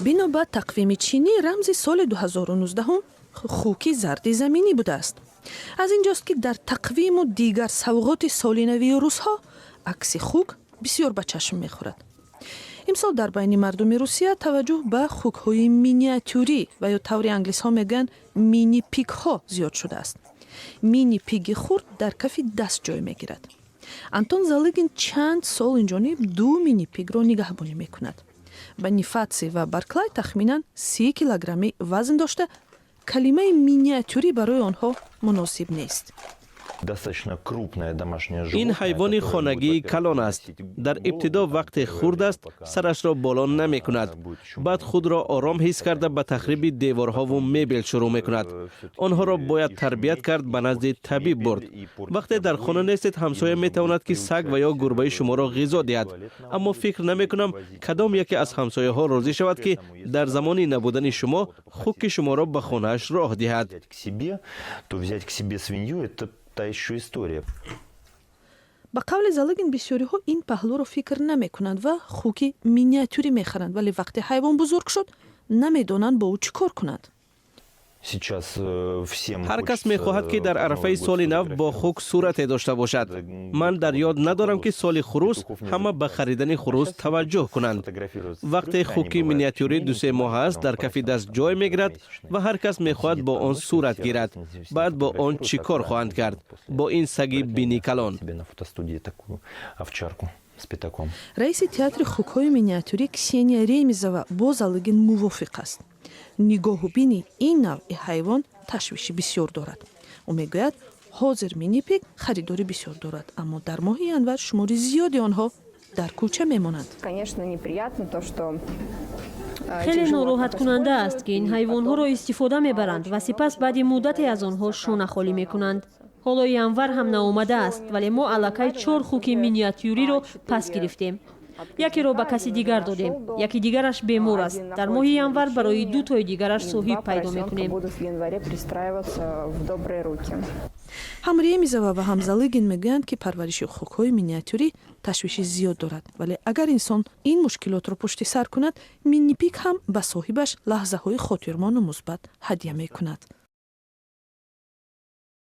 Бино ба тақвими чинӣ, рамзи соли 2019 хуки зарди заминӣ будааст. Аз ин ҷост, ки дар тақвиму дигар савғоти соли навии русҳо акси хук бисёр ба чашм мехӯрад. Имсол дар байни мардуми Русия таваҷҷӯҳ ба хукҳои миниатюрӣ ва ё таври англисҳо мегӯянд, мини пигҳо зиёд шудааст. Мини пиги хурд дар кафи даст ҷой мегирад. Антон Залыгин чанд сол инҷониб ду мини пигро нигаҳбонӣ мекунад. Бонифатсий ва Барклай тахминан 30 килограммӣ вазн дошта, калимаи миниатюрӣ барои онҳо муносиб нест. Достаточно крупное домашнее животное. Ин ҳайвони хонагии калон аст. Дар ибтидо, вақте хурд аст, сарашро боло намекунад. Баъд худро ором ҳис карда, ба тахриби деворҳову мебел шурӯъ мекунад. Онҳоро бояд тарбият кард, ба назди табиб бурд. Вақте дар хона нестед, ҳамсоя метавонад, ки саг ва ё гурбаи шуморо ғизо диҳад, аммо фикр намекунам, кадом яке аз ҳамсояҳо розӣ шавад, ки дар замони набудани шумо хуки шуморо ба хонааш роҳ диҳад. К себе, то взять к себе свинью — это та еще история. Ба қавли Залыгин, бисёриҳо ин паҳлӯро фикр намекунанд ва хуки миниатюрӣ мехаранд, вале вақте ҳайвон бузург шуд, намедонанд, бо ӯ чӣ кор кунанд. Сейчас всем Ҳар кас мехоҳад, ки дар арафаи соли нав бо хук сурате дошта бошад. Ман дар ёд надорам, ки соли хурӯс ҳама ба харидани хурӯс таваҷҷӯҳ кунанд. Вақте хуки миниатюрӣ 2-3 моҳ аст, дар кафи даст ҷой мегирад ва ҳар кас мехоҳад бо он сурат гирад. Баъд бо он чӣ кор хоҳанд кард, бо ин саги бини калон? Себе на фотостудии такую овчарку с пятаком. Раиси театри хукҳои миниатюрӣ Ксения Ремизова бо Залыгин мувофиқ аст. Нигоҳубини ин навъи ҳайвон ташвиши бисёр дорад. Ӯ мегӯяд, ҳозир минипиг харидори бисёр дорад, аммо дар моҳи январ шумори зиёди онҳо дар кӯча мемонанд. Конечно, неприятно то, что Хеле нороҳаткунанда аст, ки ин ҳайвонҳоро истифода мебаранд ва сипас баъди муддате аз онҳо шона холӣ мекунанд. Ҳоло январ ҳам наомадааст, вале мо аллакай чор хуки миниатюриро пас гирифтем. Якеро ба каси дигар додем, яки дигараш бемор аст. Дар моҳи январ барои ду тои дигараш соҳиб пайдо мекунем. Будут в январе пристраиваться в добрые руки. Ҳам Ремизова ва ҳам Залыгин мегӯянд, ки парвариши хукҳои миниатюрӣ ташвиши зиёд дорад, вале агар инсон ин мушкилотро пушти сар кунад, минипиг ҳам ба соҳибаш лаҳзаҳои хотирмону мусбат ҳадя мекунад.